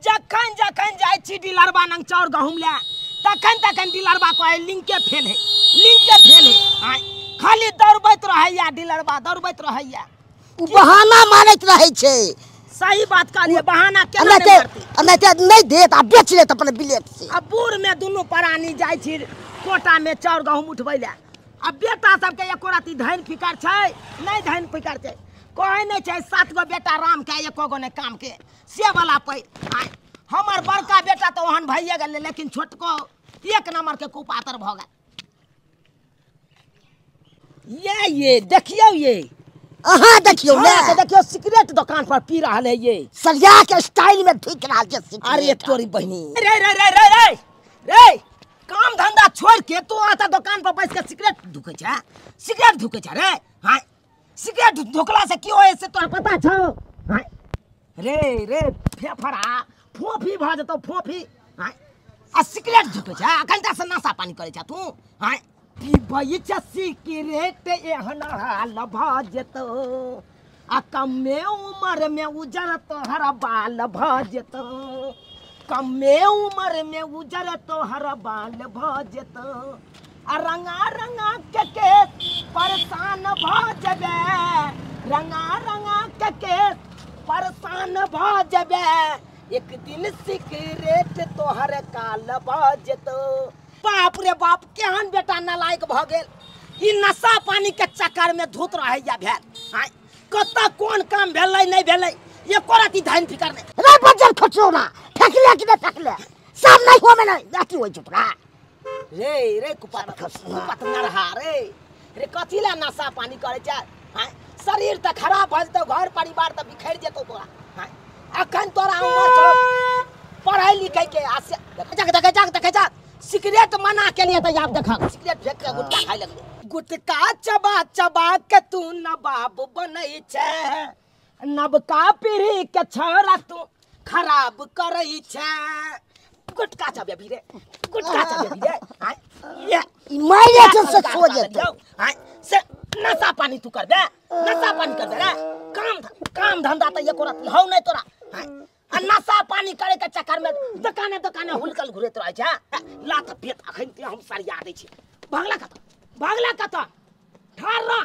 जखन जखन जाइ छी डीलरबा नंग चाउर गहूम ले तखन तखन डीलरबा कहै लिंके फेल है, लिंके फेल है। आय खाली दौड़बैत रहैया डीलरबा, दौड़बैत रहैया। उ बहाना मारैत रहै छै। सही बात कहलिए, बहाना केना नहि मारतै? नहि ते नहि देत आ बेच लेत अपन बिलेट से। आ बूढ़ में दुनू प्राणी जाइ छी कोटा में चाउर गहूम उठबै ले, आ बेटा सबके एको रति धनि फिकर छै नहि, धनि फिकर छै। कहै नहि छै 7 गो बेटा राम के एको गो नहि काम के, से वाला पै। आय हमर बड़का बेटा तऽ ओहन भइए गेलै, लेकिन छोटको एक नंबर के कुपातर भऽ गेल। ये देखियौ, ये अहाँ देखियौ ने, देखियौ सिगरेट दुकान पर पी रहल है ये, सरिया के स्टाइल में ढुकि रहल छै सिगरेट। अरे तोरी बहिनी, रे रे रे रे रे रे, काम धंधा छोड़ के तू आता दुकान पर बैस के सिगरेट धुकै छै, सिगरेट धुकै छै रे। हाँ सिगरेट धुकला से की होय से तोरा पता छौ? हाँ रे रे फेफड़ा फोफी भऽ जेतौ, फोफी। हाँ आ सिगरेट धुकै छै, अखन से नशा पानी करै छै तू। हाँ पीबै छै सिगरेट एहन हाल भऽ जेतौ, आ कमे उम्र में उजर तोहर बाल भऽ जेतौ, कमे उम्र में उजर तोहर बाल भऽ जेतौ, आ रंगा रंगा के केस परेशान भऽ जेबै, रंगा रंगा के केस परेशान भऽ जेबै, एक दिन सिगरेट तोहर काल भऽ जेतौ। बाप रे बाप, केहन बेटा नालायक भऽ गेल, ई नशा पानी के चक्कर में धूत रहैया भेल। आँय कतऽ कोन काम भेलै नहि भेलै एको रति धनि फिकर नहि। रे बज्जर खचौना, फेकले कि नहि फेकले सब नहि होमे नहि अथी होइ छौ तोरा। रे रे कुपात कुपात नरहा रे रे, कथी लए नशा पानी करै छै? आँय शरीर तऽ खराब भऽ जेतौ, घर परिवार तऽ बिखरि जेतौ तोरा। आँय अखन तोरा उमर छौ पढ़ै लिखै के, आ देख देख देख देख देख सिगरेट मना के लिए तऽ आब देख सिगरेट फेंक के गुटखा खाइ लगलै। गुटखा चबा चबा के तू नवाब बनै छै, नबका पीढ़ी के छोरा तू खराब करै छै। गुटखा चबेबी रे, गुटखा चबेबी रे। आँय ये मारे छै से सो जेतौ। आँय से नशा पानी तू करबे, नशा पानी करबे रे। काम काम धंधा तऽ एको रति हौ नहि तोरा। आँय आ नशा पानी करे के चक्कर में दुकाने दुकाने हुलकल घुरैत रहै छै। लात पेट अखन ते हम सरिया दै छी। भागला कतऽ, भागला कतऽ, ठाढ़ रह।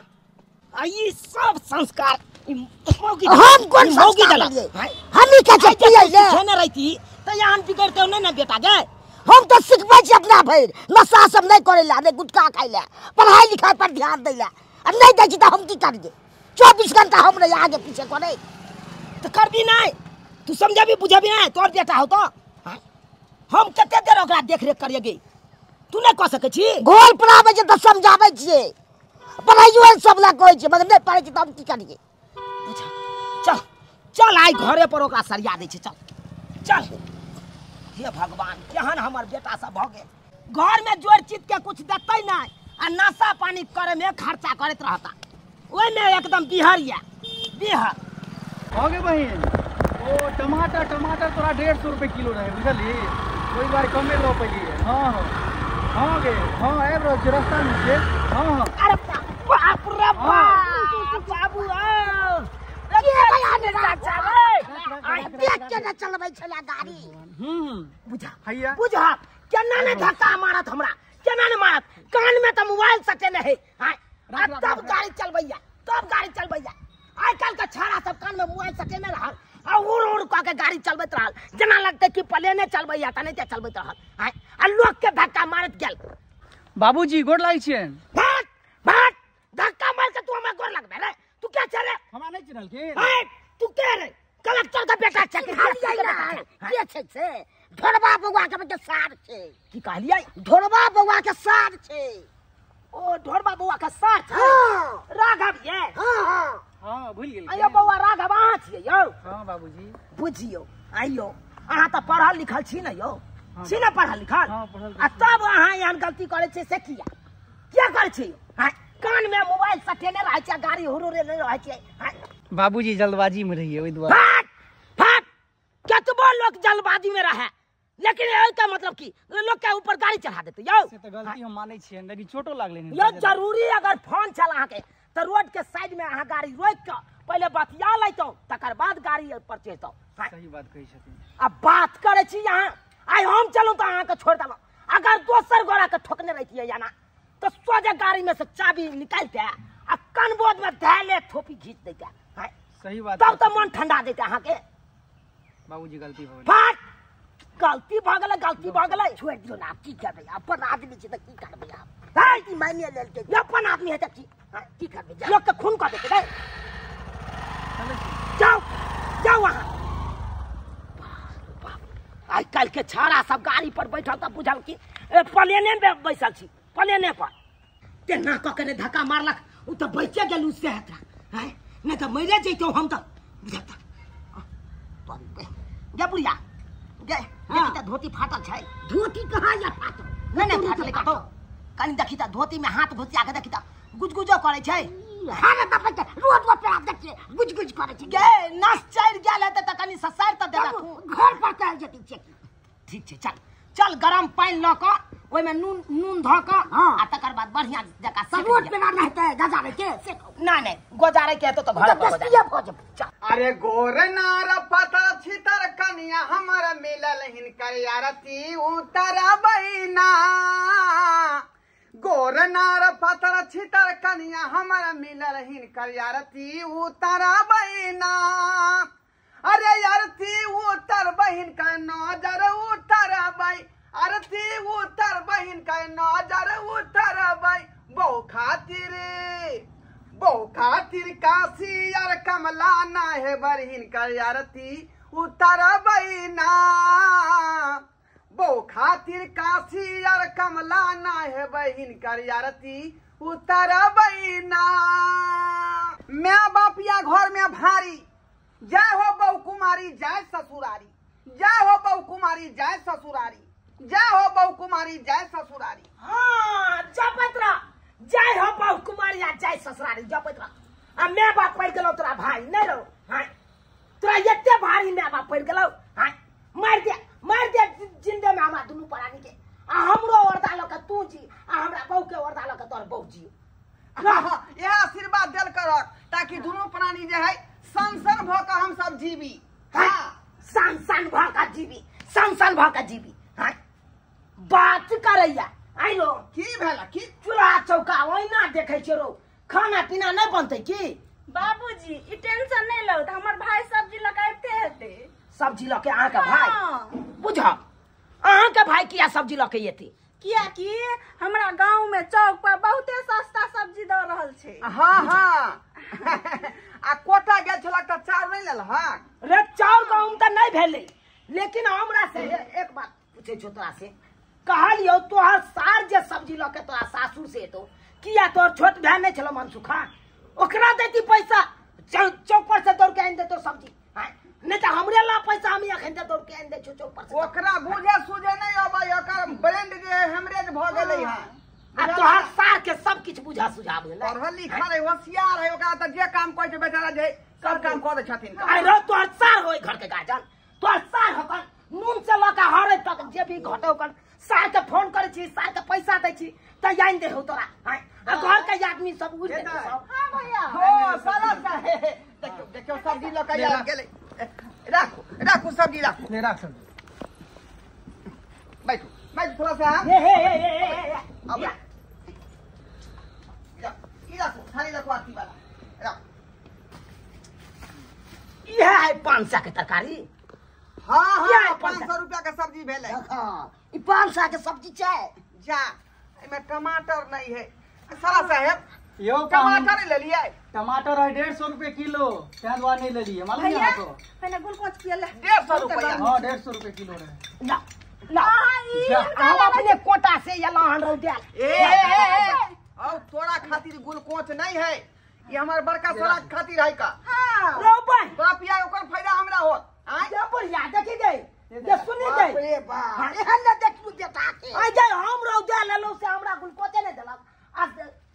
आ ई सब संस्कार हम कोन संस्कार देलियै? हम ई के पियै ले खेने रहिती तऽ एहन बिगड़तौ नहि ने बेटा गे। हम तऽ सिखबै छी अपना भरि, नशा सब नहि करै लए, नहि गुटखा खाइ लए, पढ़ाइ लिखाइ पर ध्यान दै लए। आ नहि दै छी तऽ हम की करियै? 24 घंटा हम रहियै आगे पीछे करै। तऽ करबी नहि, तू समझबी बुझबी नहि, तोर बेटा हो तो। हम कते देर ओकरा देख रेख करियै गे, तू नहि कऽ सकै छी? घोल पढ़ाबै छियै तऽ समझाबै छियै, पढ़ाइयो सब लए कहै छियै, मगर नहि पढ़ै छियै तऽ हम की करियै? चल चल आइ घरे पर ओकरा सरिया दै छै, चल चल। हे भगवान, केहन हमर बेटा सब भऽ गेल। घर में जोड़ चित के कुछ देतै नहि आ नशा पानी करे में खर्चा करैत रहता, ओहिमे एकदम बिहर या बिहर। हो गे बहिन, ओ टमाटर टमाटर तोरा 150 रुपये किलो रहे बुझली, ओहि दुआरे कमे लऽ पेलियै। हाँ हाँ हाँ गे, हाँ आबि रहल छियै, रस्तामे छियै। हाँ हाँ। अरे बाप रे बाप, बाबू देख के ने चलबै छलै गाड़ी। बुझा बुझा केना ने धक्का मारत हमरा, केना ने मारत, कान में तऽ मोबाइल सटेने है। तब गाड़ी चलबैया, तब गाड़ी चलबैया। आइ काल्हि के छाड़ा सब कान में मोबाइल सटेने रहल आ उड़ उड़ कऽ के गाड़ी चलबैत रहल, जेना लगतै कि प्लेने चलबैया तऽ नहि चलबैत रहल। आ लोक के धक्का मारैत गेल। बाबूजी गोर लागै छियनि। भाग भाग, धक्का मार के तू हमरा गोर लगबे रे? तू क्या छै रे? हमरा नहि चिन्हलखिन। तू के रे? कलेक्टर के बेटा छै कि के छै से? ढोरबा बौआ के सार छै। की कहलियै? ढोरबा बौआ के सार छै। ओ ढोरबा बौआ के सार छै? राघव ये? हां हां हां, भूल गेल। अयो बौआ राघव अहाँ छियै यौ? हां बाबूजी। बुझियौ आइयो अहाँ तऽ पढ़ल लिखल छी ने यौ, छी ने पढ़ल लिखल? हां पढ़ल। आ तब अहाँ एहन गलती करै छियै से किया किया करै छियै? कान में मोबाइल सटेने रहै छै, गाड़ी हुरुरे रहै छै। बाबूजी जल्दबाजी में रहिए ओहि दुआरे। फट फट, कतबो लोग जल्दबाजी में रहे लेकिन एहि मतलब की लोग के ऊपर गाड़ी चढ़ा देते यौ। से तऽ गलती हम मानै छियै, लेकिन चोटो लागलै यौ। जरूरी अगर फोन छल अहाँके तऽ रोड के साइड में अहाँ गाड़ी रोकि कऽ पहिले बतिया लैतौ तकर बाद गाड़ी पर चढ़तौ। सही बात कहै छथिन। आ बात करै छी अहाँ, आइ हम चलू तऽ अहाँके छोड़ि देलहुँ, अगर दोसर गोरा के ठोकने रहितियै या ना तऽ सोझे गाड़ी में से चाबी निकालिते आ कनबोध में धैले थोपी घीच दैते। सही बात। तब तऽ मन ठंडा देते अहाँके। बाबूजी गलती भऽ गेलै। फाट गलती भऽ गेलै, गलती भऽ गेलै, छोड़ि दियौ ने, आब की करबै, अपन आदमी छै तऽ की करबै आब, गलती मानिए लेलकै, अपन आदमी है तऽ की की करबै, लोक के खून कऽ देतै। रे जाओ जाओ अहाँ। आइ काल्हि के छाड़ा सब गाड़ी पर बैठल तऽ बुझल कि प्लेने में बैसल छी, प्लेने पर तेना कऽ के धक्का मारलक, ओ तऽ बचे गेल से हेतरा, नहि तऽ मरिए जैतौ हम तऽ। बुझल गे बुढ़िया गे, देखी तऽ धोती फाटल छै। धोती कहाँ या फाटल? नहि नहि फाटल कतौ, कनि देखी तऽ धोती में हाथ घुसिया के देखी तऽ गुजगुजो करै छै। हाँ तऽ रोड पर आब देखिए गुजगुज करै छै। गे नस चढ़ि गेल हेतै तऽ कनि ससारि तऽ देलक, घर पर चलि जेतै चेकी। ठीक छै चल चल, गरम पानि लऽ कऽ ओहिमे नून नून धऽ कऽ आ तकर बाद बढ़िया जकाँ सब रोड पे ना हेतै गजारे के से। नहि नहि गोजारे के हेतौ तऽ घर पर भऽ जेतै। अरे गोर नार पतर छितर कनिया हमर मिलल हिनकर आरती उतरबैना, गोर नार पतर छितर कनिया हमर मिलल हिनकर आरती उतरबैना। अरे आरती उतरबै हिनकर नजर उतरबै, आरती उतरबै हिनकर नजर उतरबै, बहु खातिर बहु खातिर काशी यार कमला ना है बर हिनकर आरती उतरबै ना, बहु खातिर काशी यार कमला ना है हिनकर आरती उतरबै ना। मैं बाप या घर में भारी, जय हो बहु कुमारी जय ससुरारी, जय हो बहु कुमारी जय ससुरारी, जय हो बहु कुमारी जय ससुरारी। हाँ जपत रह, जय हो बहु कुमारी आ जय ससुरारी, जपत रह। आ मैं बाप पड़ गेलौ तोरा भाई नहीं रहो, हाँ तोरा एते भारी मैं बाप पड़ गेलौ, हाँ मार दे मार दे जिंदे में हमरा दुनू प्राणी के, आ हमरो वर्दा लऽ के तू जी आ हमरा बहू के वर्दा लऽ के तोर बहू जी। यह आशीर्वाद देल करक ताकि दुनू प्राणी जे है सन सन भऽ के हम सब जीवी। हाँ सन सन भऽ के जीवी, सन सन भऽ के जीवी। हाँ बात करैया आइलो की भेला की चूल्हा चौका ओहिना देखै छियै रो, खाना पीना नहि बनतै की? बाबूजी ई टेंशन नहि लौ, तऽ हमर भाई सब्जी लऽ के आबिते हेतै। सब्जी लऽ के अहाँके भाई? बुझ अहाँके भाई किया सब्जी लऽ के एतै? कियाकि हमरा गाँव में चौक पर बहुते सस्ता सब्जी दऽ रहल छै। हाँ हाँ आ कोटा गेल छलक तऽ चाउर नहि लेलहक? रे चाउर गहूम तऽ नहि भेलै, लेकिन हमरा से एक बात पूछै छौ तोरा से, कहलियौ तोहर सार जे सब्जी लऽ के तोरा सासुर से एतौ, किया तोहर छोट भाय नहि छलौ मनसुखा, ओकरा देती पैसा चौक पर से दौड़ के आनि देतौ सब्जी, नहीं तो हमरे ला पैसा हम अखन दौड़ के आनि दै छौ चौक पर से। ओकरा बुझे सुझे नहीं अबै, ओकर ब्रांड जे हेमरेज भऽ गेलै हँ। आ तोहर सार के सब किछु बुझा सुझाबै पढ़ल लिखल है, होशियार है, ओकरा तऽ जे काम कहै छै बेचारा जे सब काम कऽ दै छथिन। अरे रो तोहर सार होय घर के गार्जियन, तोहर सार होकर नून से लऽ के हरे तक जे भी घटे ओकर सार के फोन करै छी, सार के पैसा दै छी तऽ आनि दे हो तोरा। आ घर के आदमी सब उड़ि गेलै सब। हां भैया हो साला साहेब देखियौ देखियौ सब्जी लऽ के आबि गेलै। राखू राखू सब्जी राखू, ले राख सब्जी, बैठू बैठू थोड़ा सा। हे हे हे हे अब ई राखू थाली राखू आरती वाला राखू। इहे है 500 के तरकारी। हाँ हाँ 500 रुपया के सब्जी भेलै। हाँ ई 500 के सब्जी छै। जा एमे टमाटर नहीं है साला साहेब, यो टमाटर ले लियै? टमाटर है 150 रुपये किलो, तें दुआरे नहीं ले लिए मालूम है आपको। पहले ग्लूकोज पिए ले। 150 रुपया। हां 150 रुपये किलो रहे। ना ना हम अपने कोटा से येलो हन रौ देल। ए ए और तोरा खातिर ग्लूकोज नहीं है, ये हमर बड़का साला खातिर है का। हां रौ बन तोरा पिया ओकर फायदा हमरा होत। आय जे बढ़िया देखी गई जे सुनी गई। बाप रे बाप एहन न देखलू बेटा के। आय जे हम रौ दे लेलौ से हमरा ग्लूकोज नहीं देलक, आ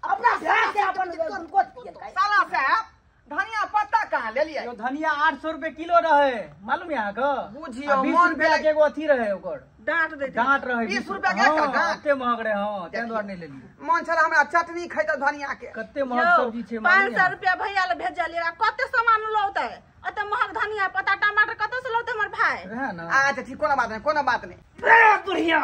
अपना भाय से अपन ग्लूकोज पियल। साला साहब धनिया पत्ता कहाँ अहाँ ले लियै। यो धनिया 800 रुपए किलो रहे, मालूम है अहाँके? बुझियौ 20 मन रुपया भेलै के एगो अथी रहे ओकर डांट दैत डांट रहे 20 रुपया के एकटा डांट। कते महग रहे। हां तें दुआरे नहीं लेलियै। मन छल हमरा चटनी खैतौ धनिया के। कते महग सब्जी छै मालूम 500 रुपया भैया ले भेजलियै, कते सामान लौतै? एते महग धनिया पत्ता टमाटर कतौ से लौतै हमर भाई? रहे ना। अच्छा ठीक, कोनो बात नहीं, कोनो बात नहीं। रे बुढ़िया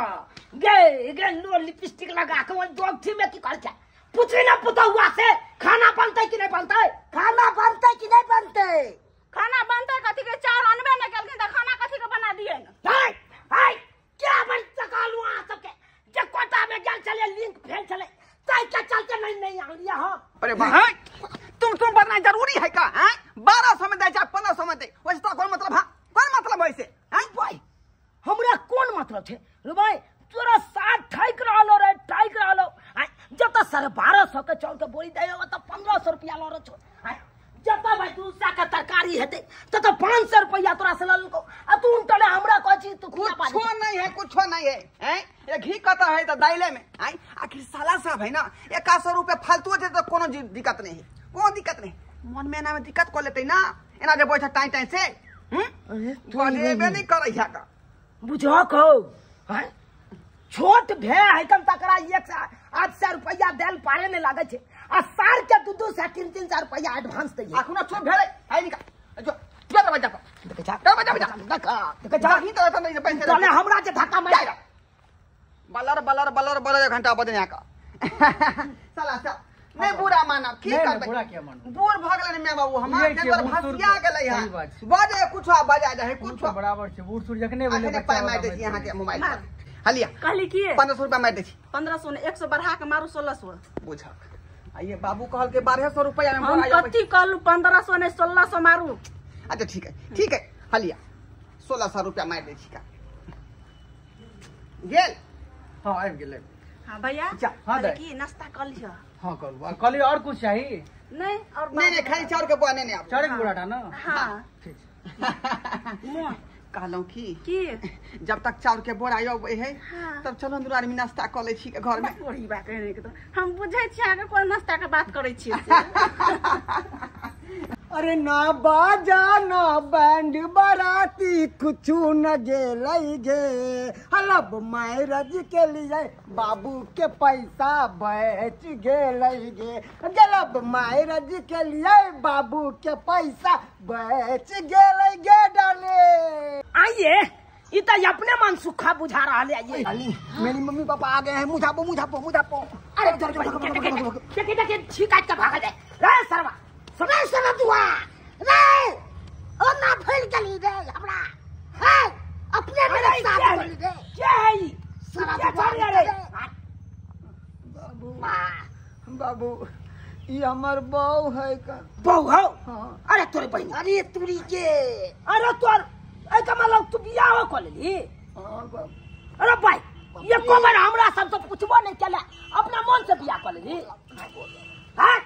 गे गे नो लिपस्टिक लगा के ओइ दोगठी में की कर छै? पूछी ना पुतहुआ से खाना बनतै कि नहीं बनतै? खाना बनतै कि नहीं बनतै? खाना बनतै कथी के? चाउर अनबे नहीं केलखिन त खाना कथी के बना दियै? हाय हाय क्या बन सकालू अहाँ सबके जे कोटा में गेल छलै लिंक फेल छलै ताहि के चलते नहीं नहीं आनलियै हम। अरे भाई तुम बनना जरूरी है का? हैं 1200 में दे चाहे 1500 में दे, वैसे तो कोन मतलब है? कोन मतलब है इसे? हैं भाई हमरा कोन मतलब छै रे भाई? तोरा साथ ठैक रहलो रे, ठैक रहलो। जब तक 1250 के चाउर के बोरी दे त 1500 रुपया ल रहो। जब तक भाई 200 के तरकारी हेतै तब त 500 रुपया तोरा से ललको आ तू उनटले हमरा कहै छी तू कुछो नहीं है, कुछो नहीं है। हैं ये घी कत है त दाइले में। हैं आखिर साला साहब है ना 81 रुपया फालतू छै त कोनो दिक्कत नहीं है, कोनो दिक्कत नहीं। मन में एना में दिक्कत क लेतै ना, एना जे बैठ टाइ टाइ से बजेबे नहीं करै है का बुझो कहो। हैं छोट भे है कम तकरा 800 रुपया देल पारे नहीं लागे छे आ सार के 2-2 से 3-3 रुपया एडवांस दैए। अखनो छोट भेलै है निका जो जा बजा देख जा जा बजा बजा देख देख जा ही त नहीं पैसे तने हमरा जे धक्का मार बलर बलर बलर बलर घंटा बजे यहाँ का साला साहब नहीं बुरा मानब की करबै? बुरा किया मानब? बूढ़ भ गेलै ने my बाबू हमार के भसिया गेलै है बजे कुछो बजा जाए कुछो बराबर छै। बूढ़ सूढ़ जखने भेलै बच्चा पाइ मारि दै छी अहाँ के मोबाइल पर। हलिया कहली की 1500 रुपया मारि दै छी। 1500 ने 100 बढ़ा के मारू 1600 बुझक। आइए बाबू कहल के 1200 रुपया में हम कथी कहलु? 1500 ने 1600 मारू। अच्छा ठीक है ठीक है हलिया 1600 रुपया मारि दै छी का गेल। हां आबि गेलै। हां भैया हां की नाश्ता कर लियो। हां कहलु आ कहली और कुछ चाही? नहीं और नहीं नहीं खाली चाउर के बोरा नहीं आबू, चाउर के बोरा ना। हां ठीक कहलहुँ की जब तक चाउर के बोरा अबै है तब चलो दुनू आदमी नाश्ता कऽ लै छी घर में। वही बात है तो हम बुझै छी अहाँके कोन नाश्ता के बात करै छी। अरे ना बाजा ना बैंड बाराती कुछु न गेलै गे, हलब मैरज के लिए बाबू के पैसा बच गेलै गे, गलब मैरज के लिए बाबू के पैसा बच गेलै गे डाले। आइए ई त अपने मन सुखा बुझा रहा है। आइए मेरी मम्मी पापा आ गए हैं, मुँह झापो मुँह झापो मुँह झापो। अरे देखे देखे छींक के भाग जाए रे सरवा रे सरवा दुआ रे ओ ना फैल गेली रे हमरा है अपने मेरे साथ गेली रे। क्या है ई सरवा दुआ रे? बाबू बाबू ई हमर बहू है का? बहू हो? हां। अरे तोरे बहिन, अरे तुरी के, अरे तोर ए कमाल तू बियाह क लेली? हां बाबू। अरे भाई ये कोबर हमरा सब तो पूछबो नहीं केला, अपना मन से बियाह क लेली। हां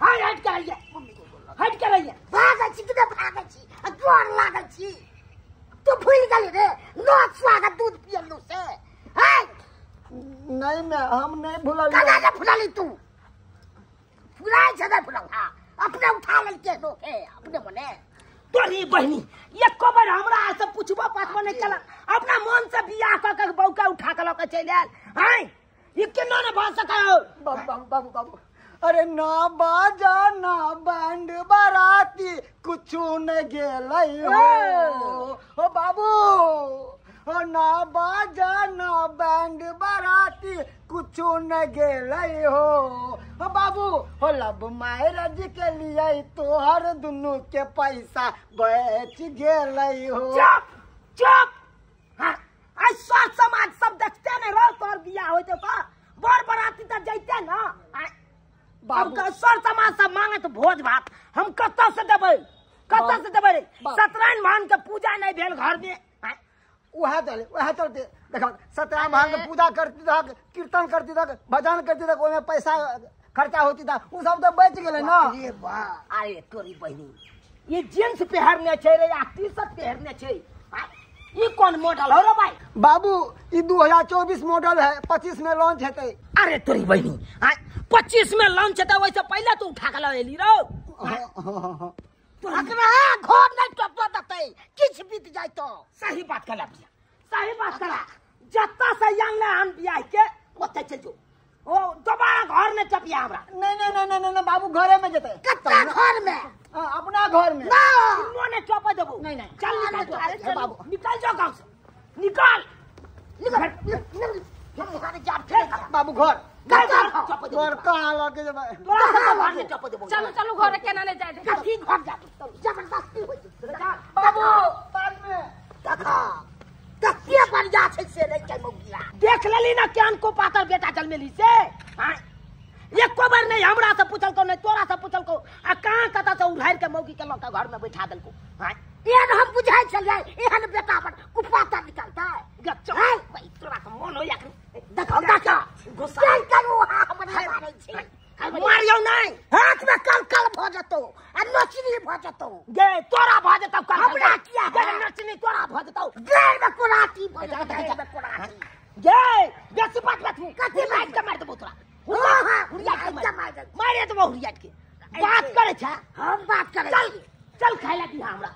हां हट के रहिए, हट के रहिए। भागै छी कि भागै छी आ जोर लागै छी तू भूल गेली रे नो स्वागत दूध पियलू से है? नहीं मैं हम नहीं भूलल। कना ने भूलली तू? भुलाय छै नहीं भुलाउ। हां अपने उठा लेलके लोके अपने मने। तोरी बहिनी ये कोबर हमरा से पूछबो पाछबो नहीं केला, अपना मन से बियाह क के बहू के उठा के ल के चलि आयल। हैं ई केना ने भऽ सकै? बाबू बाबू बाबू बाबू अरे ना बाजा ना बैंड बाराती कुछु न गेलै हो, ओ बाबू ओ ना बाजा ना बैंड बाराती कुछु न गेलै हो, ओ बाबू हो लब मैरज के लिए तोहर दुनू के पैसा बच गेलै हो। चुप चुप। हां आई सब समाज सब देखते ने रहो तोहर बियाह होइते त बर बराती त जइते ना। बाबू सर समाज सब मांगे तो भोज भात हम कतऽ से देबै, कतऽ से देबै? सत्यनारायण भगवान के पूजा नहीं भेल घर में। वह चले वह चलते देखो सत्यनारायण भगवान के पूजा करती था, कीर्तन करती था, भजन करती था, ओहिमे पैसा खर्चा होती था, उ सब तो बच गेलै ना। अरे वाह, अरे तोरी बहिनी ये जींस पहिरने छै रे या टी शर्ट पहिरने छै, ये कौन मॉडल हो रे भाई? बाबू ये 2024 मॉडल है, 25 में लॉन्च हेतै। अरे तोरी बहिनी 25 में लॉन्च हेतै, वैसे पहले तो उठा के ल एली रो। अकरा घर नहीं टपा देतै किछ बीत जाय तो। सही बात कहला भैया, सही बात कहला। जत्ता से यांगला हम बियाह के ओतै चल जो, ओ दोबारा घर में टपिया हमरा। नहीं नहीं नहीं नहीं नहीं बाबू घरे में जतै। कत्ता घर में? हां अपना घर में। ना मोने टपा देबो। नहीं नहीं चल निकल चल बाबू, निकल जाओ गांव से, निकल निकल निकल। हम घर जा फेर बाबू घर घर कहाँ लगे जेबै? तोरा घर में टपा देबो। चलू चलू घर केना नहीं जाय दे। कथी घर जा जबरदस्ती होई बाबू बाद में देखा कते बढ़िया छै से नहीं छै मौगिया। देख लेली ना केहन को पातर बेटा जन्मेली से। हां एको बार नहीं हमरा से पूछलको नहीं तोरा से पूछलको, आ कहां कता से उधार के मौगी के लऽ के घर में बैठा देलको। हां एहन हम बुझाइ छलियै एहन बेटा पर कुपातर निकलतै। गच्चो भाई तोरा के मन होइया देखो देखो गुस्सा करू। हां हमर मारै छै मारियौ नहीं, हाथ में कल कल भ जतौ आ नचनी भ जतौ। गे तोरा भ जतौ कल हमरा किया गे नचनी तोरा भ जतौ। गे में कोराटी भ जतौ, गे में कोराटी। गे बेसी बात बात कथी मार के मार देबौ तोरा। हां हां हुरिया के मारे देबौ हुरिया के। बात करे छ हम बात करे। चल चल खाय ला दिहा हमरा।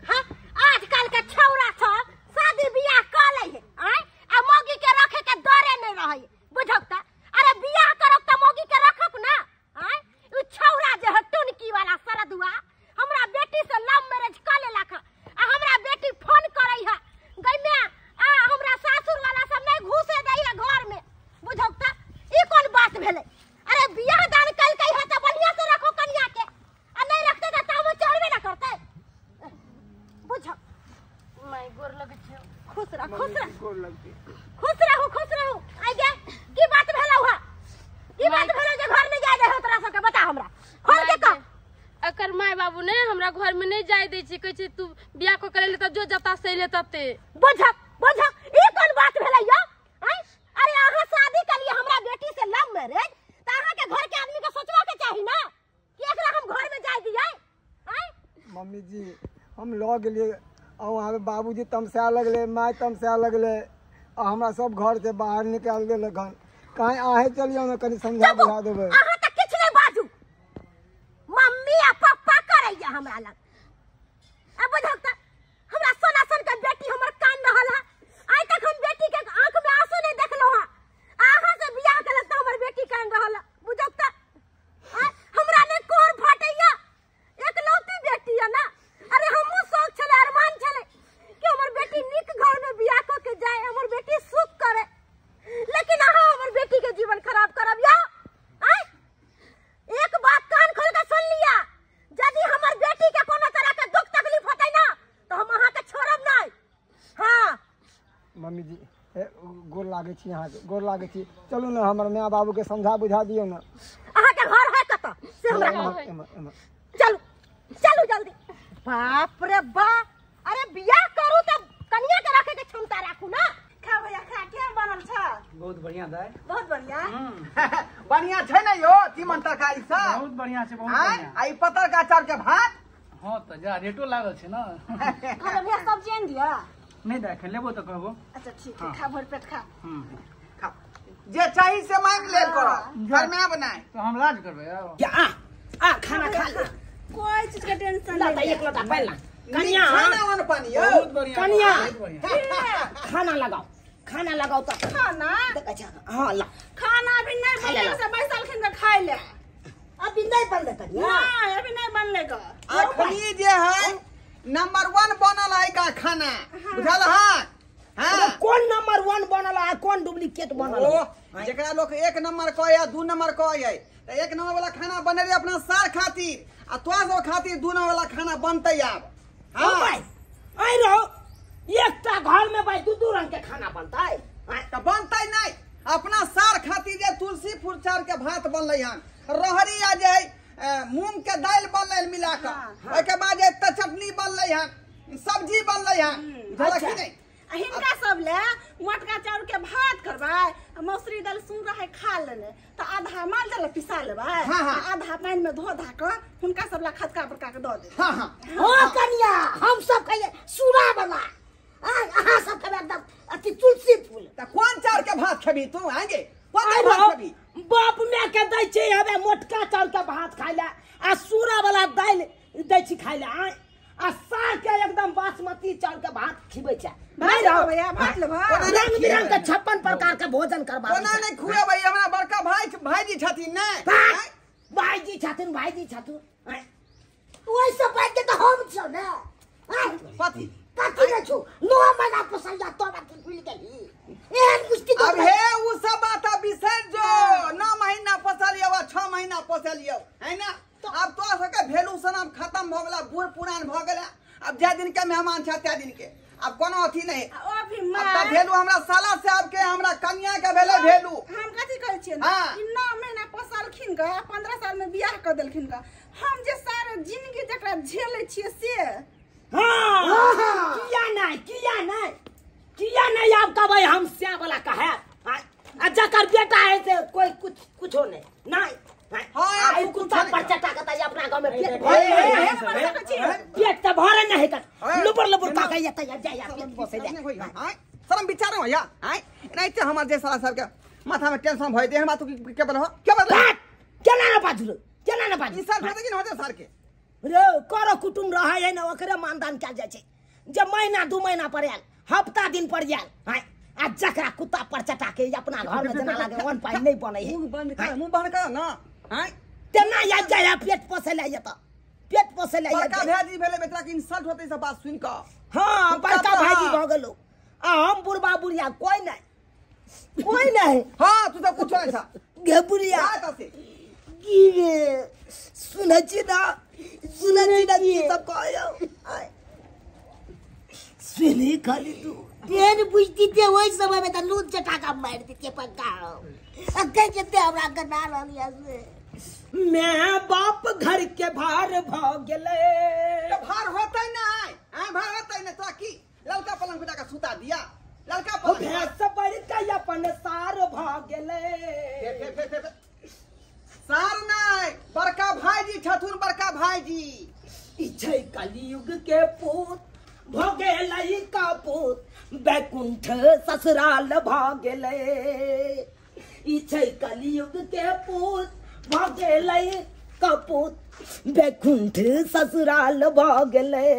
हां आजकल के छौरा सब शादी बियाह क लै है आय आ मौगी के रखे के डरे नहीं रहै बुझक त। अरे बियाह करब त मौगी के रखब ना आय। उ छौरा जे ह टुनकी वाला सरदुआ हमरा बेटी से लव मैरिज क लेलक आ हमरा बेटी फोन करै है गई में आ हमरा सासुर वाला सब नहीं घुसे दै है घर में बुझक त। ई कोन बात भेलै? अरे बियाह दान कलकै है त बढ़िया से रखो कन्या के, आ नहीं रखते त तामो चढ़बे ना करतै बुझक। मैं गोर लगै छियौ। खुश रह खुश रह गोर लगती खुश रहू खुश रहू। आई गे की बात भेलौ हा? की बात भेलौ जे घर नहीं जाय दे हो तोरा सबके? बता हमरा खोल के कह। अकर my बाबू ने हमरा घर में नहीं जाय दै छै, कहै छै तू बियाह क करे ले त जो जता से ले तते। बुझक बुझक ई कोन बात भेलै यौ? अरे अहाँ शादी कलिए हमरा बेटी से लव मैरिज त अहाँ के घर के आदमी के सोचबा के चाही ना कि एकरा हम घर में जाय दियै। मम्मी जी हम ल गेलियै आ वहाँ पे बाबूजी तमसा लगले, माय तमसा लगले आ हमरा सब घर से बाहर निकाल देलक हन। कहीं आहे चलियौ ने कनी समझा बुझा देबै। अहाँ त किछु नहीं बाजू, मम्मी आ पप्पा करैया हमरा लग। आ बुझक त हमरा सोना सन के बेटी हमर कान रहल है, आइ तक हम बेटी के आंख में आंसू नहीं देखलौ हन। अहाँ से बियाह केलक त हमर बेटी कान रहल है बुझक त। हमरा ने कोर फाटैया, एकलौती बेटी है ना। अरे हमहूँ शौक छलै अरमान छलै कि हमर बेटी नीक घर में बियाह क के जाए, हमर बेटी सुख करे, लेकिन अहाँ हमर बेटी के जीवन खराब करब यौ। एक बात कान खोल के सुन लिया, यदि हमर बेटी के कोनो तरह के दुख तकलीफ होतै ना तो हम अहाँ के छोड़ब नहीं। हाँ मम्मी जी गोर लागै छी अहाँके, गोर लागै छी। चलू ने हमर माय बाबू के समझा बुझा दियौ ने। अहाँ के घर है कतऽ से हमरा चलू चलू जल्दी। बाप रे बाप, अरे बियाह करू त कन्या के रखे के क्षमता राखू ना। खा भैया खा, केहन बनल छ? बहुत बढ़िया दाई, बहुत बढ़िया। बढ़िया छै ने यो तीमन तरकारी सब? बहुत बढ़िया छै, बहुत बढ़िया। आ ई पतरका चाउर के भात? हां त जा रेटो लागल छै ना। खा भैया सब्जी आनि दिया? नहीं दाई लेबो त कहबो। अच्छा ठीक है, खा भर पेट खा। खा जे चाही से मांग लेल करो, घर में बनाए तो हम लाज करबै। आ आ खाना खा ले, कोई चीज के टेंशन नहीं। एक लोटा पहला कन्या खाना पानी बहुत बढ़िया। कन्या खाना लगाओ, खाना लगाओ त खाना देखै छ। हां ला खाना अभी नहीं बनले से बैसल खिन के खाय ले। अभी नहीं बनले कन्या? नहीं अभी नहीं बनले ग। अखनी जे है नंबर 1 बनल है का खाना बुझल है? हां कौन नंबर 1 बनल है कौन डुप्लीकेट बनल है? जेकरा लोग 1 नंबर कहै या 2 नंबर कहै त 1 नंबर वाला खाना बनेली अपना सार खातिर आ तोरा सब खातिर 2 नंबर वाला खाना बनतै आब। हां भाई आई रहो, एकटा घर में भाई दू दू रंग के खाना बनतै त बनतै नहीं। अपना सार खातिर जे तुलसी फूल चाउर के भात बनलै हन, रहरी आ जे मूंग के दालि बनलै मिला के, ओहिके बाद जे चटनी बनलै हन, सब्जी बनलै हन, बुझलक कि नहीं? आ हिनका सब ले मोटका चाउर के भात करबै आ मसुरी दालि सुन रहे खा लेने त आधा माल दालि पिसा लेबै आ आधा पानि में धो धा के हुनका सब ला खदका बड़का के दऽ देबै। हां हां हां कन्या हम सब खाइए सूरा वाला, अहाँ सब खेबै एकदम अथी तुलसी फूल। त कोन चाउर के भात खेबी तू? आगे कोन भात खेबी? बाप माय के दै छै हवे मोटका चाउर के भात खाइ ले आ सूरा वाला दालि दै छी खाय ले आय आ सार के एकदम बासमती चावल के भात खिबै छै। नहीं रहो भैया भात लेबा रंग बिरंग के 56 प्रकार के भोजन करबा। कोना नहीं खुएबै हमरा बड़का भाई भाईजी छथिन नै भाईजी छथिन भाईजी छथिन ओइ सब बात के त हम छौ ने कथी कथी नै छौ 9 महीना पोसल जा तो बात भूल गेली एहन मुश्किल। अब हे उ सब बात बिसर जो 9 महीना पोसलियो आ 6 महीना पोसलियो है ना। अब तो सबके वैल्यू सनम खत्म भ गेला बूढ़ पुरान भ गेला। अब जे दिन के मेहमान छ ते दिन के अब कोनो अथी नहीं। अभी अब त वैल्यू हमरा साला साहब के हमरा कन्या के भेले वैल्यू। हम कथी कहै छियै ई 9 महीना पोसलखिन ग 15 साल में बियाह क देलखिन ग। हम जे सारे जिंदगी जकरा झेलै छियै से हां किया नहीं किया नहीं किया नहीं आप कहबै हम स्या वाला कहे आ जकर बेटा है से कोई कुछ कुछो नहीं नहीं। हां आई कुत्ता पर चटा के तई अपना गांव में पेट पेट त भरे नहीं त लुबर लुबर का कहिया त जा या पेट पोसे जा। हां शरम विचार हो या हां नहीं त हमर जे साला साहब के माथा में टेंशन भई दे हम तो के बोल हो के बोल केना ना बाजू केना ना बाजू ई साल होते कि न होते साल के रे करो कुटुम रहे है ना ओकरे मानदान कयल जाइ छै। जब महीना 2 महीना पर आयल हफ्ता दिन पर आयल हां आ जकरा कुत्ता पर चटा के अपना घर में जना लागे वन पानी नहीं बनै है। मुंह बंद कर मुंह बंद कर ना हां तेना या जाय पेट पोसे ले जत पेट पोसे ले। बड़का भाईजी भेले बेटा के इंसल्ट होते सब बात सुन के। हां बड़का भाईजी भ गेलो आ हम बुढ़बा बुढ़िया कोई नहीं कोई नहीं। हां तू तो कुछ नहीं था गे बुढ़िया की रे सुनै छी ना सुनै छी ना की सब कहयो सुनी खाली तू तेन बुझती ते ओइ समय में त लून चटा के मार देते पक्का अक्के जते हमरा के ना रहलिया से मैं बाप घर के भार भ गेले। तो भार होतै नै आ भार होतै नै तोरा की ललका पलंग पे जाके सुता दिया ललका पलंग भैंस बढ़ के अपन सार भ गेले। सार नै बड़का भाईजी छथुन बड़का भाईजी ई छै कलयुग के पूत भ गेलै कपूत बैकुंठ ससुराल भ गेलै। ई छै कलयुग के पूत भ गेलै कपूत बैकुंठ ससुराल भ गेलै।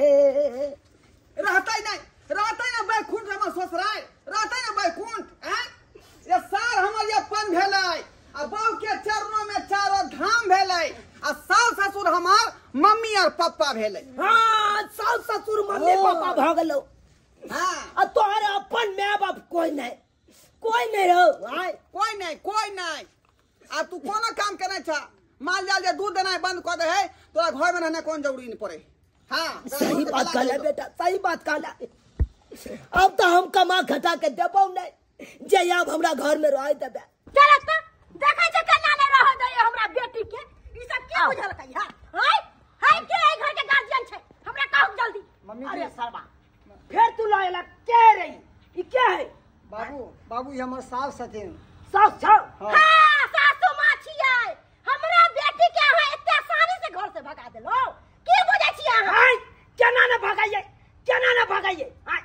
रहतै नै रहतै नै बैकुंठ हमर ससुराल रहतै नै बैकुंठ हैं ये सार हमर अपन भेलै आ बहू के चरणों में चारो धाम भेलै आ सास ससुर हमार मम्मी और पापा भेलै। हां सास ससुर मम्मी पापा भ गेलो। हां आ तोहर अपन my बाप कोई नहीं कोई नहीं रहो कोई नहीं कोई नहीं। आ तू कोनो काम करे छ माल जाल जे दूध देनाइ बंद क दे है तोरा घर में रहना कोन जरूरी नहीं पड़े। हां सही बात कहला बेटा सही बात कहला। अब तो हम कमा खटा के देबौ नहीं जे अब हमरा घर में रह देबे। चल त देखै छै केना नहीं रह दे हमरा बेटी के ई सब की बुझलकै हां हाय हाय के एई घर के गार्जियन छै हमरा कहू जल्दी। मम्मी अरे सरवा फिर तू लएला के रही ई के है बाबू बाबू ई हमर सास छथिन। सास छौ? हां सासू मां छियै हमरा बेटी के अहाँ एते आसानी से घर से भगा देलो की बुझै छियै अहाँ? हाय केना न भगाइए केना न भगाइए हाय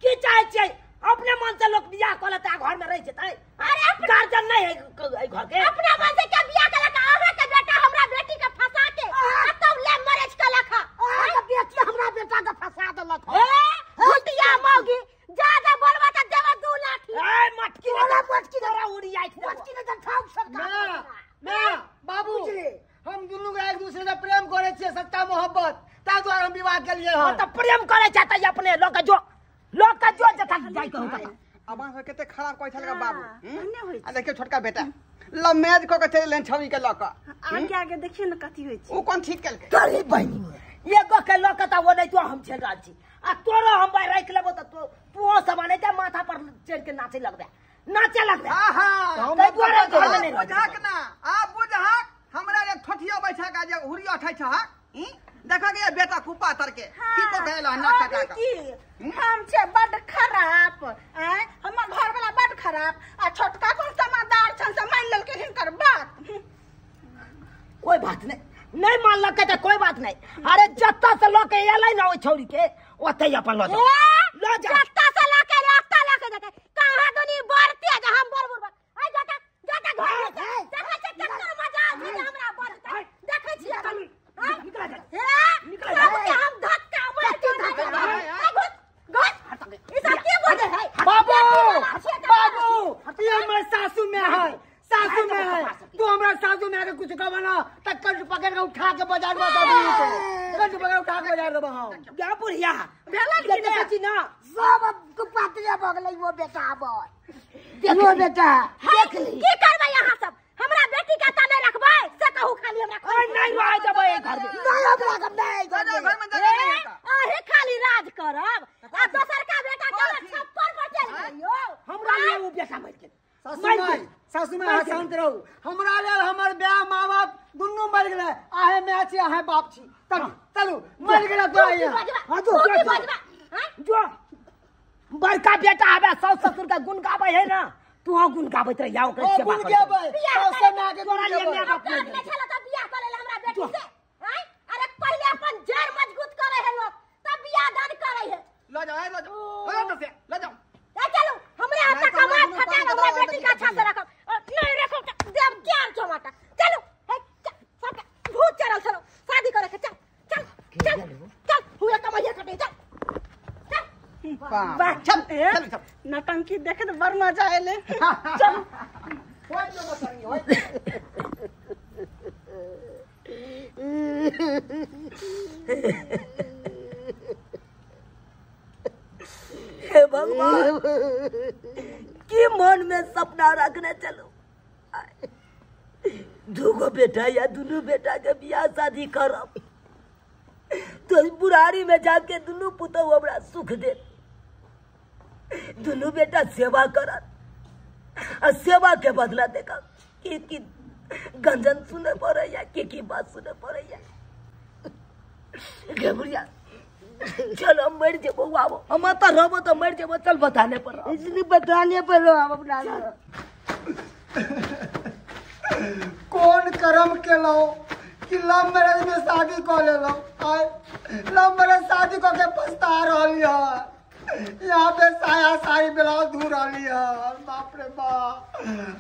की चाहै छियै अपने मन से लोग बियाह क लेतै घर में रह जेतै। अरे गार्जियन नहीं है घर के अपना मन से के बियाह केलक अहाँ के बेटा हमरा बेटी के फंसा के आ तब ले मैरिज केलक। अहाँ के बेटी हमरा बेटा के फंसा देलक। ए भुटिया मौगी ज्यादा बोलबा त देबा 2 लाठी। ए मटकी तोरा मटकी तोरा उड़ी जाय छै मटकी ने त ठाक सरकार। ना बाबू हम दुनू के एक दूसरे से प्रेम करे छियै सच्चा मोहब्बत ता द्वारा हम विवाह केलिए हन। त प्रेम करे छै त अपने लोग के जो लोग के जो जता जाय के होता। अब अहाँ कते खराब कहै छलका बाबू भने होइ आ देखियो छोटका बेटा लव मैरिज क के चलि गेलन छवि के ल क आगे आगे देखियो न कथी होइ छै उ कोन ठीक केलकै। तोरी बहिनी एगो के ल के त ओ नहीं तो हम झेल रहल छी आ तोरो हम बाहर राखि लेबो त तू सब आने जा माथा पर चढ़ के नाचे लगबे नाचे लगबे। आहा तै दुआरे घर में नहीं बुझाक ना आ बुझाक हमरा रे ठोठियो बैठा के जे हुरी उठै छ देखा गया बेटा कुपा तर के की को कहला ना कटा के हम छे बड खराब आय हमर घर वाला बड खराब आ छोटका कोन समादार छन से मान लेलके हिनकर बात। कोई बात नहीं नहीं मानलक त कोई बात नहीं। अरे जत्ता से ल के एलै ना ओइ छौरी के ओतै अपन ल जा ल जा जत्ता से ल के ओत्ता ल के जेतै कहां दुनी बढ़ते जे हम बड़ बड़ आय जाता जाता घर में देखै छै केकर मजा छै जे हमरा बढ़तै देखै छियै निकल जा हे निकल बाबू बाबू ई हमर सासू में है, सासू में है। तू हमरा सासू में आके कुछ कहबा ना त कंठ पकड़ के उठा के बाजार में दे दी, कंठ पकड़ उठा के बाजार देबो हम। जा बुढ़िया भेलन कि देखै छी ना सब कुपातिया भ गेलै। वो बेटा हमर देखो बेटा देख ली की करबै अहाँ सब, हमरा बेटी के त नहीं रखबै से कहू खाली हमरा ओए नहीं रह जेबै एहि घर में, नहीं हमरा के नहीं घर में जगह नहीं है। अहे खाली राज करब आ दोसर का बेटा के छप्पर पर चल गइयो। हमरा लिए उ बेटा मरि गेल। सासू माय, सासू माय अहाँ शांत रहू, हमरा लेल हमर ब्याह माँ बाप दुनू मरि गेलै, आहे my छी आहे बाप छी। तब चलू मरि गेलै तो आइए। हां जो जो बड़का बेटा आबे सास ससुर का गुण गाबै है ना, तू हां गुण गाबैत रहिया ओकरे सेवा गुण गाबै सास माय के तोरा लिए my बाप नहीं छला त बियाह कर लेल हमरा बेटी से। हैं अरे पहिले अपन जड़ मजबूत करे है लोग तब बियाह दान करे है। ल जाओ ल जाओ ल जाओ ल जाओ चलो हमरे हाथ कमा खटा हमरा बेटी का अच्छा से रखब नहीं रखब देव ज्ञान चमाटा। चलो सब भूत चढ़ल चलो शादी करे के चल चल चल चल हुए कमाइया कटे चल चल वाह चल चल नौटंकी देखे तो बड़ मजा आएले। चल हे भगवान की मन में सपना रखने चलो, दूगो बेटा या दुनू बेटा के बियाह शादी करब तो बुढ़ारी में जाके दुनू पुतहु हमरा सुख दे, दुनू बेटा सेवा करत आ सेवा के बदला देखा की की गंजन सुने पड़ैया, की बात सुने पड़ैया। घबरिया चल हम मर जेबो, आबो हम तो रहबो तो मर जेबो, चल बताने पर इसलिए बताने पर हम अपना कौन कर्म केलो कि लव मैरिज में शादी क लेलो, आय लव मैरिज शादी क के पछता रहली है, यहाँ पे साया सारी ब्लाउज धो रही है। बाप रे बाप,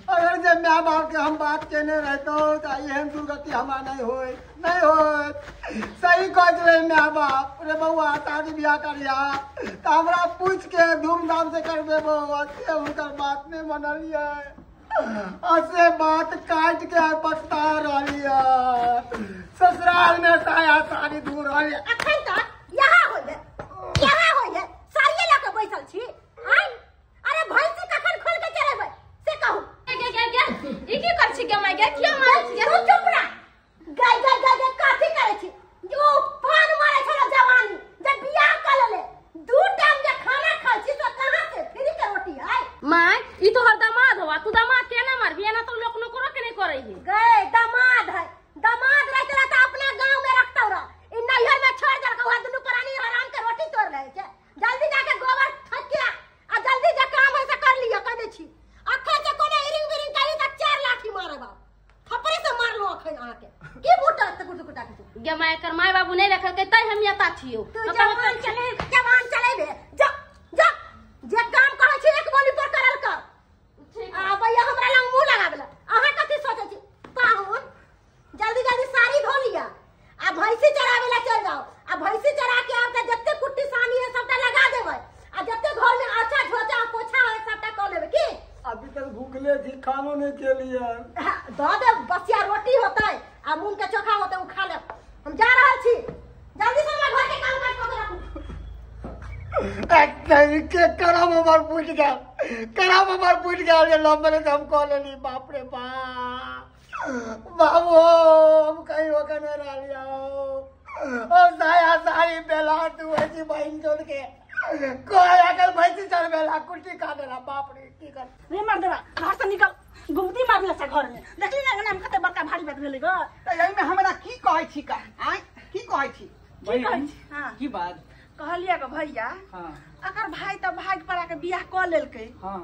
अगर जे my बाप के हम बात केने रहतो तो एहन दुर्गति हमारा नहीं होय, नहीं होय। सही कह दिले my बाप रे बउआ शादी ब्याह करिया तो हमरा पूछ के धूमधाम से कर देबो, से हुनकर बात नहीं मनलिए, असे बात काट के पछता रही है। ससुराल में साया सारी धो रही है। अखन तक यहाँ होय यहाँ होय साड़िए लऽ के बैसल छी। अरे भैंसी कखन खोल के चलेबै से कहू। गे गे गे ई की कर छी गे my गे, किया मारै छी? तू चुप रह। गाय गाय गाय गाय कथी करै छी? जो पान मारै छलो जवानी जब बियाह क लेले दू टाइम जे खाना खाइ छी तो कहां से फ्री के रोटी है? My ई तोहर दामाद हवा, तू दामाद के ना मारबी, एना तो लोक नौकरो के नहीं करै है। गए दामाद है, दामाद रहते त अपना गांव में रखतौ रह, ई नैहर में छोड़ देलकौ, वहाँ दुनू प्राणी हराम के रोटी तोड़ रहे छै। जल्दी जाके गोबर ठकिया आ जल्दी जे काम है से कर लिया कह दै छी। अखन जे कोनो इरिंग बिरिंग करी त 4 लाठी मारे बाप, थपड़ी से मारलो अखन अहाँ के की बूटा त गुट गुटा के गे my एकर my बाबू नहीं रखलकै तै हम एता छियौ। तू जवान चले जवान चलेबे जा जा जे काम कहै छी एक बोली पर करल कर। आ भैया हमरा लग मुंह लगाबेला अहाँ कथी सोचै छी? पाहुन जल्दी जल्दी साड़ी धो लिया आ भैंसी चराबेला चल जाओ, आ भैंसी चरा के आब त जत्ते कुट्टी सानी है सबटा लगा देबै, आ जत्ते घर में आचा झोचा पोछा है सबटा क लेबै। की अभी तक भूखले थी, खानो नहीं के लिए the they बसिया रोटी होतै आ मूंग के चोखा होतै उ खा लेब। हम जा रहल छी, जल्दी से हमरा घर के काम काज क के राखू। के करम हमर फूट गेल, करम हमर फूट गेल जे लव मैरिज हम क लेली। बाप रे बाप बाबू हम कहीं होकर नहीं रहिया और साया सारी बेला तू ऐसी बहन जोड़ के कोई अगर भैंसी चल बेला कुर्सी खा देला। बाप रे की कर रे मर्दवा घर से निकल, गुमती मारले से घर में देखली ना अंगना में कते बड़का भारी बात भेलै ग। त एहि में हमरा की कहै छी का आय की कहै छी? की कहै छी? हां की बात कहलिया ग भैया? हां अकर भाई त भाग पड़ा के बियाह क लेलकै। हां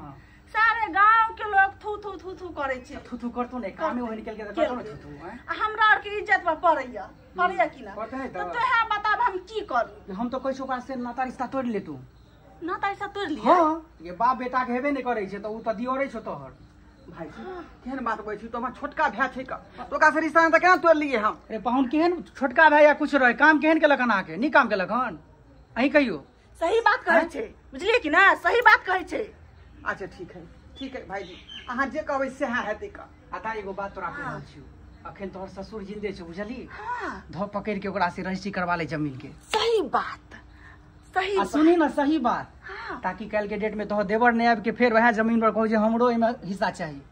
सारे गांव के लोग थू थू थू थू करै छै। थू थू करतो ने कामे ओहन निकल के त करतो ने थू थू। हैं आ हमरा आर के इज्जत पर पड़ैया पड़ैया की ना? त तोहे बताब हम की करू? हम तो कहै छी ओकरा से नाता रिश्ता तोड़ ले तू। नाता रिश्ता तोड़ लिया? हां ये बाप बेटा के हेबे नै करै छै त उ त दियोरे छौ तोहर। भाई केहन बात कहै छी? तो हमर छोटका भाय छै का, तो ओकरा से रिश्ता त केना तोड़ लिए हम? अरे पाहुन केहन छोटका भाय या कुछ रहे, काम केहन केलक अहाँ के? नी काम केलक हन अहीं कहियो। सही बात कहै छै, बुझलियै कि ना? सही बात कहै छै। अच्छा ठीक है ठीक है भाईजी अहाँ जे कहबै सएह हेतै का। आ एगो बात तोरा कहि रहल छियौ, अखन तोहर ससुर जिंदे छौ बुझली, धो पकड़ के ओकरा से रजिस्ट्री करवा ले जमीन के। सही बात सही आ सुनी ना सही बात। हाँ। ताकि कल के डेट में तोहर देवर नहीं आबि के फेर वएह जमीन पर कहू जे हमरो एमे हिस्सा चाहिए।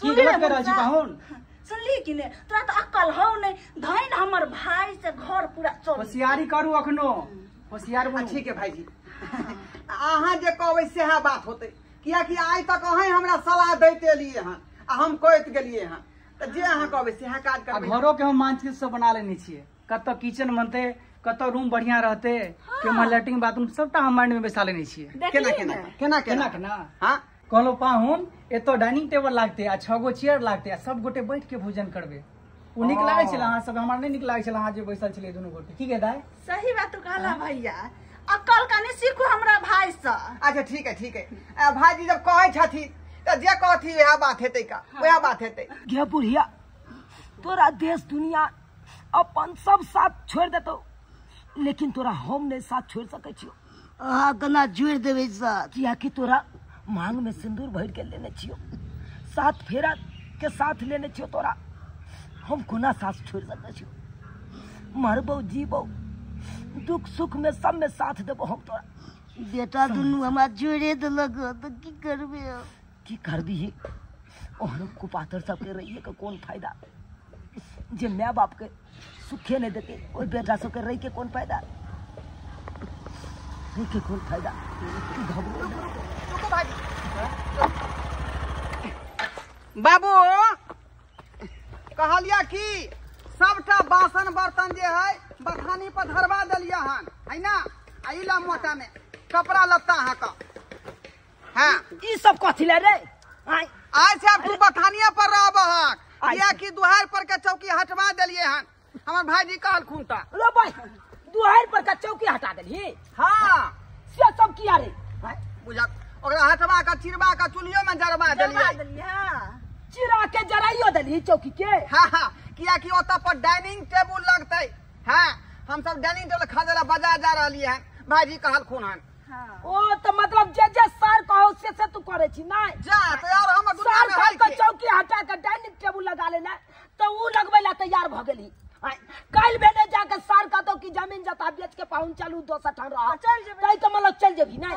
की गलत कर रहल छी पाहुन? सुनली कि ने तोरा तो अक्कल हौ नहीं, धइन हमर भाई से घर पूरा चल। होशियारी करू अखनो, होशियार बनू। ठीक है भाईजी अहाँ जे कहबै सएह बात होतै, कियाकि आइ तक अहें हमरा सलाह दैत एलियै हन आ हम कहैत गेलियै हन, तऽ जे अहाँ कहबै सएह काज करबै। घरो के हम मानचित्र सब बना लेने छियै, कतऽ किचन बनतै, कतऽ रूम बढ़िया रहते, केना लैट्रिन बाथरूम सबटा हम माइंड में बैसा लेने छियै। केना केना केना केना केना? हां कहलो पाहुन एतो डाइनिंग टेबल लागते आ 6 गो चेयर लागते आ सब गोटे बैठ के भोजन करबे। ओ नीक लागै छल अहाँ सब, हमरा नहि नीक लागै छल अहाँ जे बैसल छलियै दुनू गोटे। की गे दाइ? सही बात तू कहला भैया, अक्कल कनि सीखू हमरा भाई से। अच्छा ठीक है ठीक है भाईजी जब कहै छथिन तऽ जे कहथि वएह बात हेतै का, वएह बात हेतै। गे बुढ़िया तोरा देश दुनिया अपन सब साथ छोड़ देतौ, लेकिन तोरा हम नहीं साथ छोड़ सकै छियौ। अहाँ केना छोड़ि देबै साथ? कियाकि तोरा मांग में सिंदूर भरि के लेने छियौ, सात फेरा के साथ लेने छियौ, तोरा हम कोना साथ छोड़ सकै छियौ? मरबौ जीबौ दुख सुख में सब में साथ देबौ हम तोरा। बेटा दुनू हमरा छोड़े देलक तऽ की करबै? की करबी, ओहन कुपातर सबके रहिए के कोन फायदा, जे my बाप के सुखे नहीं देते ओहि बेटा सबके रह के कोन फायदा, रह के कोन फायदा। घबरो बाबू कहलिया कि सबटा बासन बर्तन जे है बथानी पर धरवा देलिया हन है ना, आ ई ला मोटा में कपड़ा लत्ता अहाँ का। हाँ ई सब कथी ले रे? आज से अब तू बथानिया पर रहबहक, कियाकि दुहार पर के चौकी हटवा देलिए हन, हमर भाईजी कहलखुन त। लो भाई दुहार पर के चौकी हटा देलही? हाँ से सब किया रे? बुझक ओकरा हटवा के चिरवा के चूल्हियो में जरवा देलिए। हां चिरा के जराइयो देलही चौकी के? हां हां कियाकि ओत पर डाइनिंग टेबुल लगतै। हां हम सब डाइनिंग टेबुल खरीदे ला बाजार जा रहलिए हन, भाईजी कहलखुन हन। ओ तो मतलब जे जे सर कहो से तू करे छी नहीं जा तो यार हम दुनिया में सर के चौकी हटा के डाइनिंग टेबुल लगा लेना तो ऊ लगबै ला तैयार भ गेली। काल्हि भेने जाके सर कहतो कि जमीन जता बेच के पाहुन चलू दोसर ठाम रह चल जेबै, तै तो मतलब चल जेबी नहीं।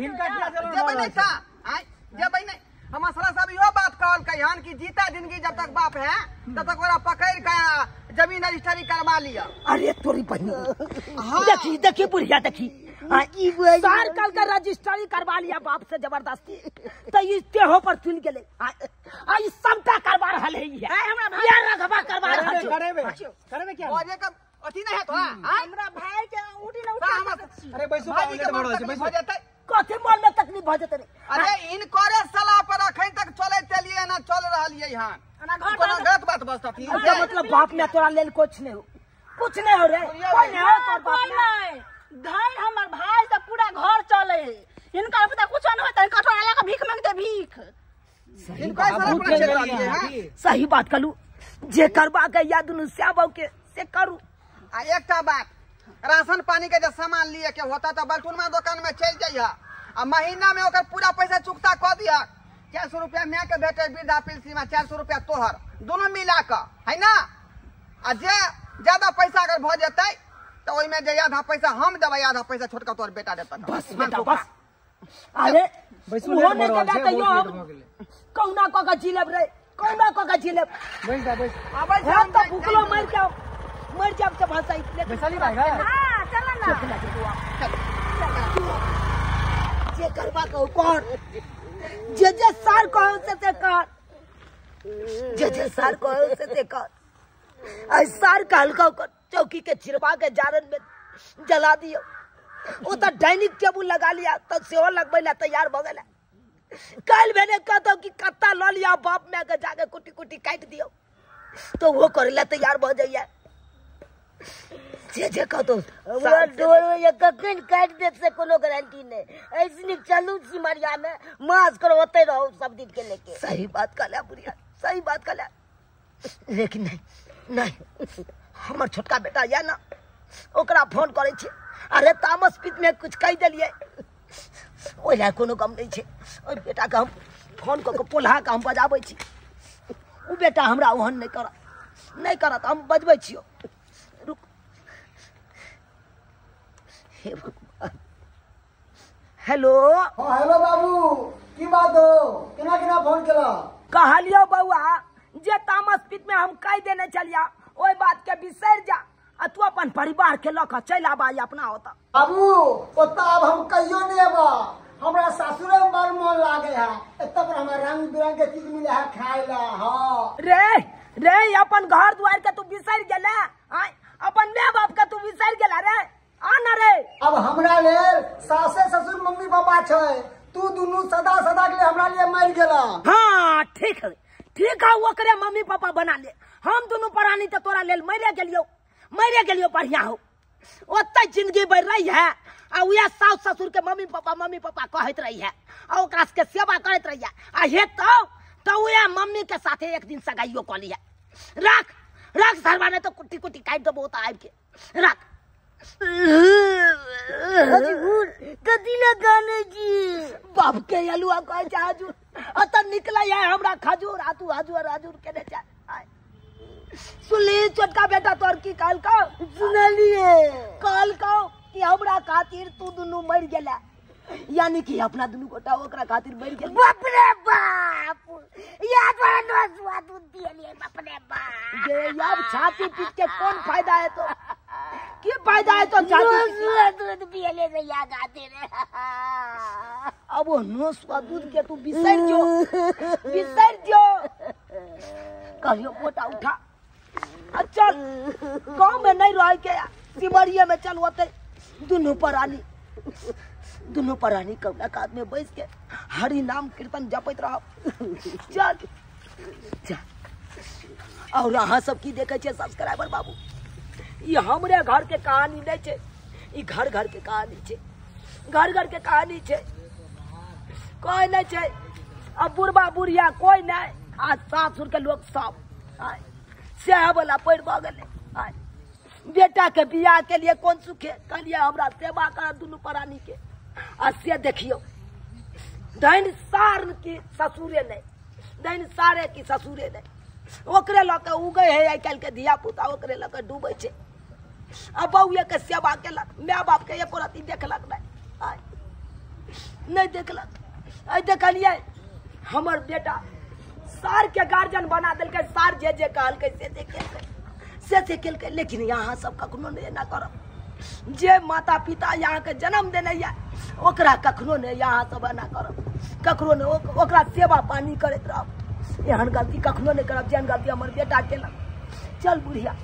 हिनका किया जरूर जेबै नहीं ता आय जेबै नहीं। हमर साला साहब इहो बात कहलकै हन कि जीता जिंदगी जब तक बाप है तब तक ओकरा पकड़ के जमीन रजिस्ट्री करवा लिया। अरे तोरी बहिन देखी देखी बुढ़िया देखी सार कल का रजिस्ट्री करवा लिया बाप से जबरदस्ती, तो ई तेहो पर चुन गेले आ ई सबटा करवा रहल है। हमरा भाई ये रखबा करवा रहल छै। करेबे करेबे क्या और ये कब अथी नहीं है तो हमरा भाई के उठी न उठा। अरे बैसू भाई के भरोसे बैसू कथी मन में तकलीफ भ जेतै रे? अरे इनकरे सलाह पर अखन तक चलैत एलियै ना चल रहलियै हन, कोनो गलत बात बजतथि? मतलब बाप ने तोरा लेल कुछ नहीं हो, कुछ नहीं हो रे, कोई नहीं हो तोर बाप ने। धन हमर भाई से पूरा घर चले है, इनका पता कुछ न होता है, कठोरा ला के भीख मांगते भीख। सही बात कहलू, जे करबा के या दुनू स्याबौ के से करू। आ एकटा बात, राशन पानी के जे सामान लिए के होता तो बलटुनमा दुकान में चल जाइए आ महीना में ओकर पूरा पैसा चुकता क दिया। 400 रुपया my के भेटे वृद्धा पेंशन में, 400 रुपया तोहर, दोनों मिला के है ना। आ जे ज्यादा पैसा अगर भ जेतै तो ओहिमे जे आधा पैसा हम देबै, आधा पैसा छोटका तोहर बेटा देतै। बस बेटा बस। अरे उहो नहि देबै तैयो हम कहुना कऽ के जी लेब रे, कहुना कऽ के जी लेब। बैस जा बैस। आबै छै हम तऽ भुखलो मरि जाब, मरि जाब से भसाई। बैसाली भाई हां चल ना। जे करबा कहू कर, जे जे सार कहू से कर, जे जे सार कहू से कर। आ सार कहलकौ चौकी के छिड़वा के जारन में जला दियो, ओ तो डाइनिंग टेबुल लगा लिया तो सेहो लगबै ला तैयार भ गेला। काल्हि भेने कहतौ कि कत्ता ल लिया बाप my के जाके कुटी कुटी काटि दियो, तो वो करे ला तैयार भ जाइया। जे जे कहतौ ये कखन काटि देत से कोनो गारंटी नहीं। ऐसने चलू सिमरिया में मास करो ओतै रहो सब दिन के लेके। सही बात कहला बुढ़िया, सही बात कहला। लेकिन नहीं नहीं, हमर छोटका बेटा या ना, ओकरा फोन करै छी। अरे तामस पीत में कुछ कहि देलियै, ओहि लए कोनो गम नहि छै। ओहि बेटाके हम फोन कऽ के पोल्हा के हम बजाबै छी, ओ बेटा हमरा ओहन नहि करत, नहि करत, हम बजबै छियौ, रुक। हे भगवान। हेलो। हाँ हेलो बाबू, की बात हो, केना केना फोन केला? कहलियो बौआ जे तामस पीत में हम कहि देने चलिया ओहि बात के बिसरि जा आ तू अपन परिवार के लऽ कऽ चलि आबा अपना ओतऽ। बाबू ओतऽ आब हम कहियो नहि अबा, हमरा सासुरे में बड़ मन लागे है, एतऽ पर हमरा रंग बिरंग के चीज मिले है खाय ला। हाँ रे रे अपन घर द्वार के तू बिसरि गेला, अपन माय बाप के तू बिसरि गेला रे, आ ना रे। अब हमरा लेल सासे ससुर मम्मी पापा छै, तू दुनू सदा सदा के लिए हमरा लिए मर गेला। हाँ ठीक है ठीक है, ओकरे मम्मी पापा बना ले, हम दुनू प्राणी तो तोरा लेल मरे गेलियो, मरे गेलियो, बढ़िया हो ओतऽ जिंदगी बढ़ रही है आ वएह सास ससुर के मम्मी पापा कहैत रही है आ ओकरा सबके सेवा करैत रही है आ हे तो वएह मम्मी के साथे एक दिन सगाइयो कऽ लिहे। रख रख सरवा, नहीं तो कुट्टी कुट्टी काटि देबो ओतऽ आबि के। रख। हजूर कथी लए कानै छी? बाप के अलुआ कहै छै हजूर, ओतऽ निकलै है हमरा खजूर आ तू हजूर हजूर केने छै। सुनली छोटका बेटा तोर की कहलकौ? सुनलिए। कहलकौ कि हमरा खातिर तू दुनू मरि गेला, यानी कि अपना दुनू गोटा ओकरा खातिर मरि गेल। बाप रे बाप, याद वाला नसुआ दूध दियलिए, बाप रे बाप। गे अब छाती पीट के कौन फायदा है, तो की फायदा है तो छाती नसुआ दूध पियले से याद आते रे। अब वो नसुआ दूध के तू बिसरि जो, बिसरि जो। कहियो पोटा उठा चल, गाँव में नहीं रह के सिमरिया में चल, ओते दुनू प्राणी दुनू प्राणी कौना कात में बैस के हरि नाम कीर्तन जपैत रह। चल चल। और अहाँ सब की देखे छियै सब्सक्राइबर बाबू, ई हमरे घर के कहानी नहीं छै, ई घर घर के कहानी छै, घर घर के कहानी छै। कोई नहीं छै अब बुढ़बा बुढ़िया कोई नहीं, आ सासुर के लोग सब सएह वाला पड़ि भऽ गेलै। बेटा के बियाह के लिए कोन सुखे, कहलिए हमरा सेवा कर दुनू प्राणी के, आ से देखियो धन सार की ससुरे नहीं, धन सारे की ससुरे नहीं, ओकरे लऽ के उगै है आइ काल्हि के धिया पुता, ओकरे लऽ के डूबै छै। आ बौए के सेवा केलक, माय बाप के एको रत्ती देखलक नहीं, नहीं देखलक। आइ देखलियै हमर बेटा सार के गार्जियन बना देलकै, सार जे जे कहलकै से जे केलकै से से केलकै। लेकिन यहाँ सब कखनो नहि एना करब, जे माता पिता यहाँ के जन्म देने यऽ ओकरा कखनो नहि यहाँ सब एना करब, ककरो नहि ओकरा सेवा पानी करैत रहब। एहन गलती कखनो नहि करब जेहन गलती हमर बेटा केलक। चल बुढ़िया।